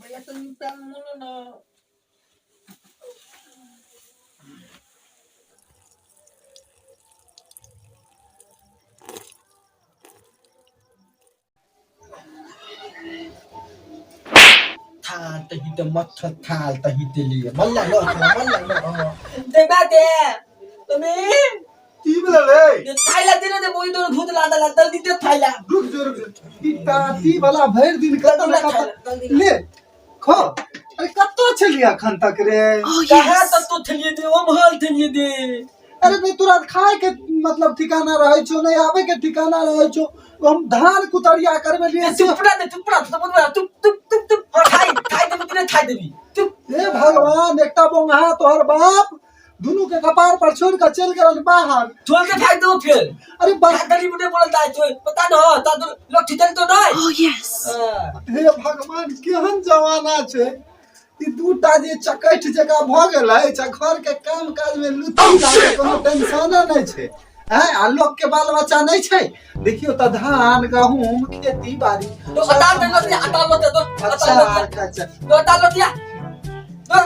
भैया तनी पैर मोलो ना। थाल तही ते मच्छर थाल तही ते लिए मल्ला न मल्ला न देबा दे তুমি की भेलै रे? जे थाइला दिने दे बोई दोन भूत लादा ला जल्दी दे थाइला। रुक जो, रुक जो। ई ताती वाला भरि दिन कतऽ जल्दी कतऽ जल्दी ले खो। अरे कतऽ छलियै अखन तक रे? कहाँ तक तो थलिए दे ओ महल थलिए दे। अरे नहीं तोरा खाए के मतलब ठिकाना रहै छौ, नहीं आवे के ठिकाना रहै छौ। हम धान कुतरिया करबे लिए चुप ना दे, चुप ना तो बोल चुप चुप चुप चुप थाई थाई देबी तने थाई देबी चुप। हे भगवान, एकटा बोंगहा तोहर बाप दुनू के कपार पर छोड़ के चल गेल बाहर। छोड़ के फेंक दो फिर। अरे बाप गरीब ने बोलता है तो पता न हो ता तो लोग ठिकल तो नहीं। Oh, yes. हे भगवान, केहन जमाना छै। ई दूटा जे चकैठ जकाँ भऽ गेल अछि आ घर के काम काज में लुत्ती लागल, कोनो टेंशने नहि छै। हैं, आ लोक के बाल बच्चा नहि छै। देखियौ तऽ धान गहूम खेती बाड़ी तो अटाल दे लोटिया, अटाल लोटिया दो, अटाल अच्छा, लोटिया। अच्छा, अच्छा। दो अटाल लोटिया। दो।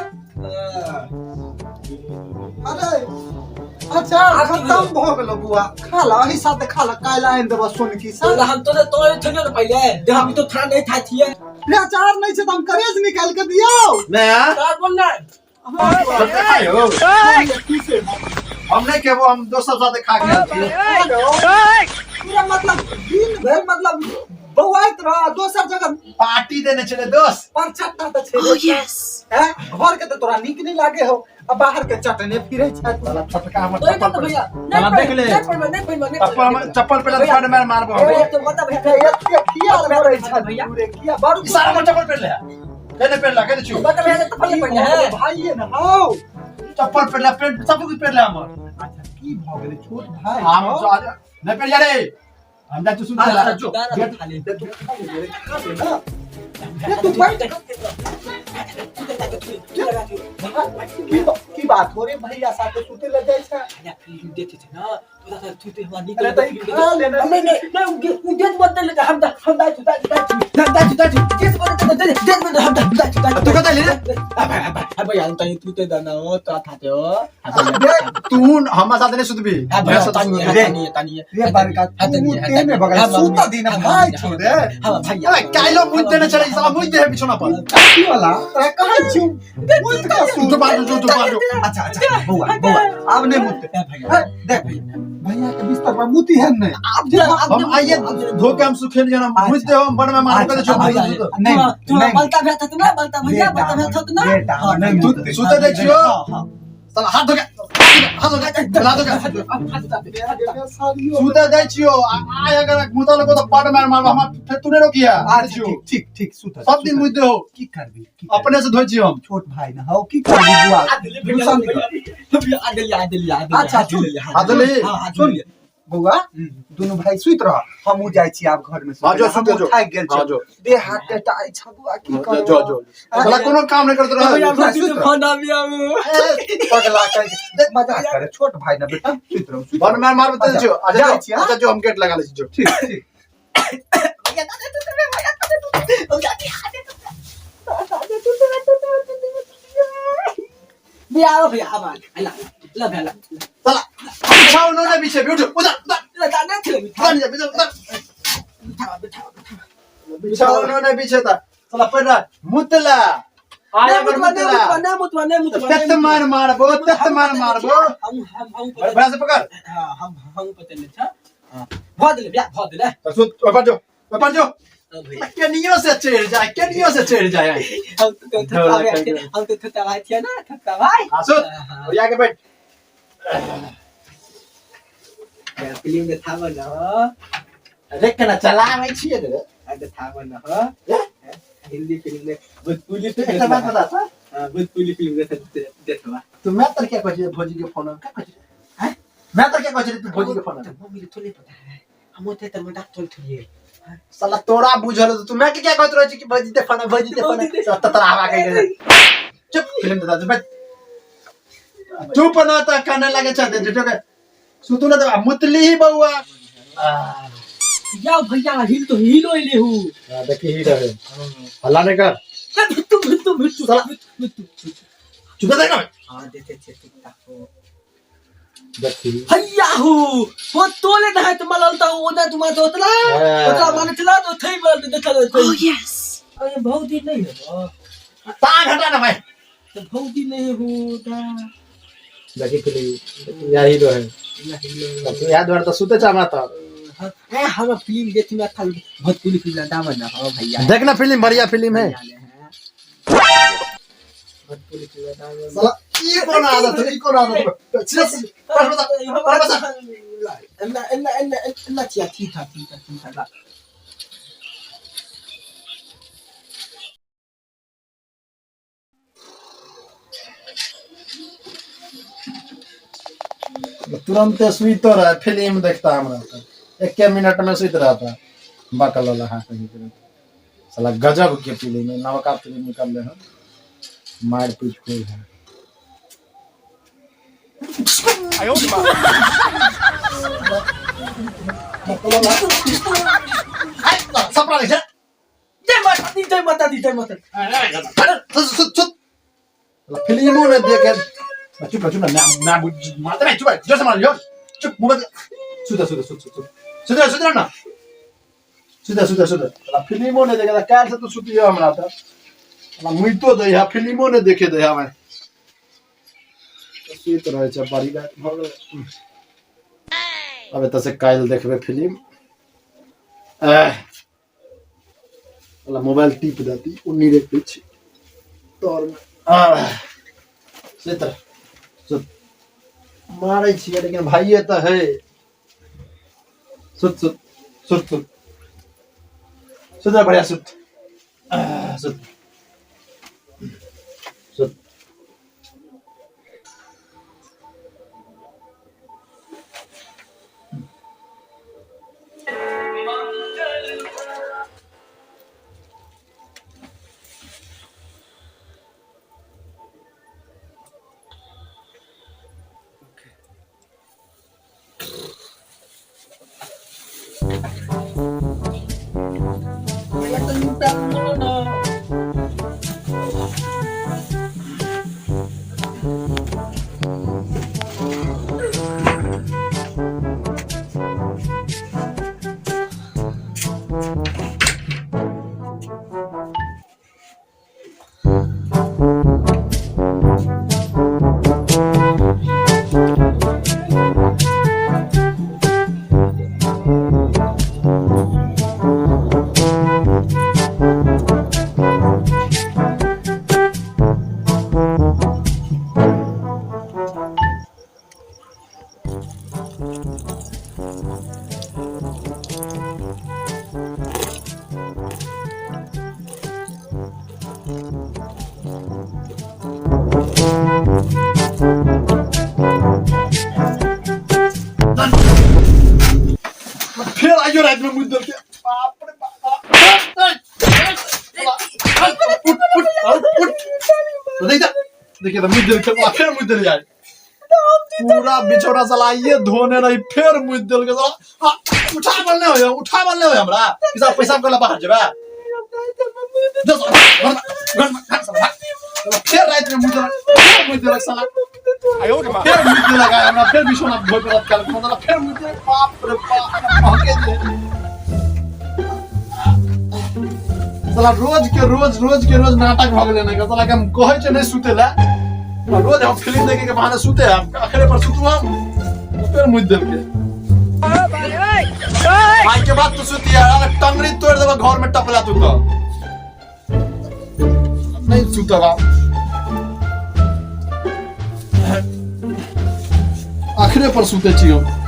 अरे अच्छा, खत्म भऽ गेलो बुआ, खा ला एही साथे खा ला, काल्हि आनि देबऽ सोनकी तो से। हम तो तोरे थोड़े ना पहिले दे, हम तो थोड़ा नहीं था थिए। रे अचार नहि छै तऽ हम करेज निकालि के दियौ। मैं तार बोल ना। खाइयो। हम नहीं खेबो, हम दोसर साथे खा के आयल छियै। पूरा मतलब दिन भरि मतलब बौआइत रह दोसर जगह पार्टी देने छलै दोस्त। पर चट्टा तऽ छै। Oh, yes. हैं, घर के तऽ तोरा नीक नहि लागे हो आ बाहर के चटने फिरे छै। साला छोटका हमर तो चप्पल तो भैया साला देख ले। नहीं पड़बे, नहीं पड़बे, नहीं चप्पल हमर चप्पल पहले भैया। छोड़ मार मारबो हम। भैया तो बता भैया। एते किया मरै छै भैया? पूरे किया बड़ ई साला हमर चप्पल पहनले है। केने पहनला, केने छु? बता भैया तो पहले पड़ले है। भाइये ने हौ। चप्पल पहनला, पेंट सब कुछ पहनले हमर। अच्छा, की भऽ गेलै छोट भाई? हम नहीं पहन रे, हम जा तू सुन अच्छा, चला। जो। दादा गेट खाली। दे तू खा ले रे, खा ले ना। दे तू बैठ। की बात हो रे भैया साथे सुते ले जाइ छै? अरे तऽ ई खा ले ना। नहीं नहीं नहीं, उ देत बदल ले, हम दा हम दा दा दा दा दा दा देत बदल दे, देत बदल हम दा दा दा। तू कतऽ ले रे? अब भैया तनी तू ते दाना हो तो थाते हो। देख, तू हमरा साथे नहीं सुतबी, भैया मेरा साथे तानी सुतबी। है, तानी है, तानी है। रे बड़का तू तेने बगल सुत दिन भाई छो रे। हां भैया। अबे काइलो मुँह देने चले, साला मुँह दे है बिछौना पर। काकी वाला तोरा कहै छियौ मुइत के तू सुत। बाजू, तू बाजू। अच्छा अच्छा बौआ बौआ आब नहि मुतै। भैया हे, देख भैया के बिस्तर पर मुती है नहीं। अब हम आइए धो के हम सुखेल जना मुँह दे, हम बड़ में मार के छो। अच्छा, नहीं, तू नहीं। बलता भैया था ना, बलता भैया, बलता भैया था ना। बेटा, नहीं तू मुतै। सुते दे छियो। हाँ, हाँ। साला हाथ धो के, हाथ धो के, हाथ धो के सुते दे छियो। आय अगर मुता लगो तो बड़ मार मारबो हम, फिर तू नहीं रोकिया। अच्छा, ठीक ठीक ठीक, सुत सब दिन मुँह दे हो। की करबी, की करबी? अपने से धोइ छियो हम। छोट भाई ना हौ, की करबी बुआ? गुस्सा नहीं कर। अच्छा, सुन। आदली। सुन बौआ, दुनू भाई सुति रह, हमहूँ जाइ छी आब घर में। हाँ, जो, सुते जो। थाकि गेल हाँ, छी, जो। देह हाथ टेटाइ छ बुआ, की जो करब? जो जो साला कोनो काम नहीं करत रह। पगला कहि के मजाक करे छोट भाई ना बेटा, सुति रहू, सुति बड़ रहू। मार मारबो ते छियो। अच्छा जाइ जो, छी, हाँ? अच्छा जो, हम गेट लगा ले छी जो। ठीक ठीक। भैया भैया अब ला ला भैया ला। साला बिछाओ उन्होंने पीछे भी उठ उधर उधर। ला दाना थे। उधर नहीं जा, उधर उधर। बिठाओ बिठाओ। बिछाओ उन्होंने पीछे था साला पड़ रहा मुतला आया अगर मुतला नहीं मुतवा, नहीं मुतवा। तेत मार मारबो, तेत मार मारबो। हम हम हम अरे भैया से पकड़। हां हम हम पते नहीं था। हां भऽ देले भैया, भऽ देले। तो सुत ओइ पर जो, ओइ पर जो। भैया केनियो से चढ़ जाए, केनियो से चढ़ जाए। हम तो थोड़ा भाई, हम तो थोड़ा भाई थिया ना, थोड़ा भाई। हां सुत और आके बैठ। फिल्म में था ना अरे केना चलाबै छियै रे? अरे था ना हो हिंदी फिल्म में भोजपुरी एकटा फिल्म। बात बता त। हां, भोजपुरी फिल्म देख देखवा। तू मैं तर क्या कहै छियै भौजी के फोन क्या कहै छियै? हैं, मैं तर क्या कहै छियै तू भौजी के फोन? मम्मी के थोड़े पता है, हम होते त मजाक थोड़ी थोड़ी। साला तोरा बुझल तो तू मैं के क्या कहत रहै छी कि भौजी ते फोन, भौजी ते फोन ततरावा कहि के। चुप, फिल्म बता दे बैठ। चुप ना त काने लागे छ झूठो के सुतू ना त मुतली ही बउआ। या भैया हिल तो हिलो ले हूं। हां देखी ही रहे, हल्ला नहीं कर। मृत्यु मृत्यु मृत्यु साला। मृत्यु चुप देख ना। हां, देखे छे टिकटॉक हो। देखी। हैया हो वो तोले ना है तो मलल तो ओदा तुमा तो ओतला। हाँ। ओतला माने चला तो थई मल देखल थई। Oh yes. अरे भौजी नहीं हो। तांग हटा ना भाई। तो भौजी नहीं हो ता। देखी फिल्म या हीरो है। या हीरो। तो याद द्वारा तो सुते चाहना था। ए हम फिल्म देखी में अच्छा भोजपुरी फिल्म दाम ना हो भैया। देखना फिल्म, बढ़िया फिल्म है। भोजपुरी फिल्म दाम। साला ई कोन आदत है, ई कोन आदत है? सीधा पर बता, पर बता। एन्ना एन्ना एन्ना एन्ना चिया ठीक था ठीक था ठीक था। तुरंत सुइतो रहे, फिल्म देखता हमरा तो एक मिनट में सुइत रहता बकल वाला। हाँ, कहीं के साला गजब के फिल्म है, नवका फिल्म निकल रहे हैं, मार पीट कोई है। सपना देख। जय माता दी, जय माता दी, जय माता दी। फिल्मों ने देखे। चुप चुप ना ना मारते नहीं, चुप जोर से मार जोर, चुप मुंह बंद, सुधा सुधा सुध सुध सुधर सुधर ना सुधर सुधर सुधर। फिल्मों ने देखे काल से तो सुतियो हमरा तो मुइतो दे है, फिल्मों ने देखे दे हमें सुइत रहे छै। बड़ी रात भऽ गेलै। अब एतऽ से काल्हि देखबै फिल्म। एह मोबाइल टीप देती उन्नी देखै छी तर में। आह, सुइत रह, सुत। मारै छियै लेकिन भाइये तऽ है। सुत सुत सुत सुत सुत रह, बढ़िया सुत। आह, सुत सुत। फेर आइयो रातिमे मुति देलकै, बाप रे बाप। उठ उठ उठ, देख देखिए तो मुति देलकै, फेर मुति देल जाय पूरा बिछौना साला आइये धोने रही, फेर मुति देलकै साला। उठा बल नहि होय, उठा बल नहि होय हमरा, पैसा पैसा करला बाहर जेबै। फेर रातिमे मुति देलक, फेर मुति देलक साला, फेर मुति देलक हमरा, फेर बिछौना धोइ पड़त काल्हि साला, फेर मुति देलक। बाप रे बाप, महके दे साला। रोज के रोज, रोज के रोज नाटक भऽ गेलै ने साला के। हम कहै छै नहि सुते ला, रोज हम फिल्म देखे के बहाने सुते, हम अखरे पर सुतू हम, फेर मुति देलकै। आइ के बाद तू सुतिया, अरे टंगरी तोड़ देबा घर में टपला तू तो नहीं सुतबा, अखरे पर सुते छी हम।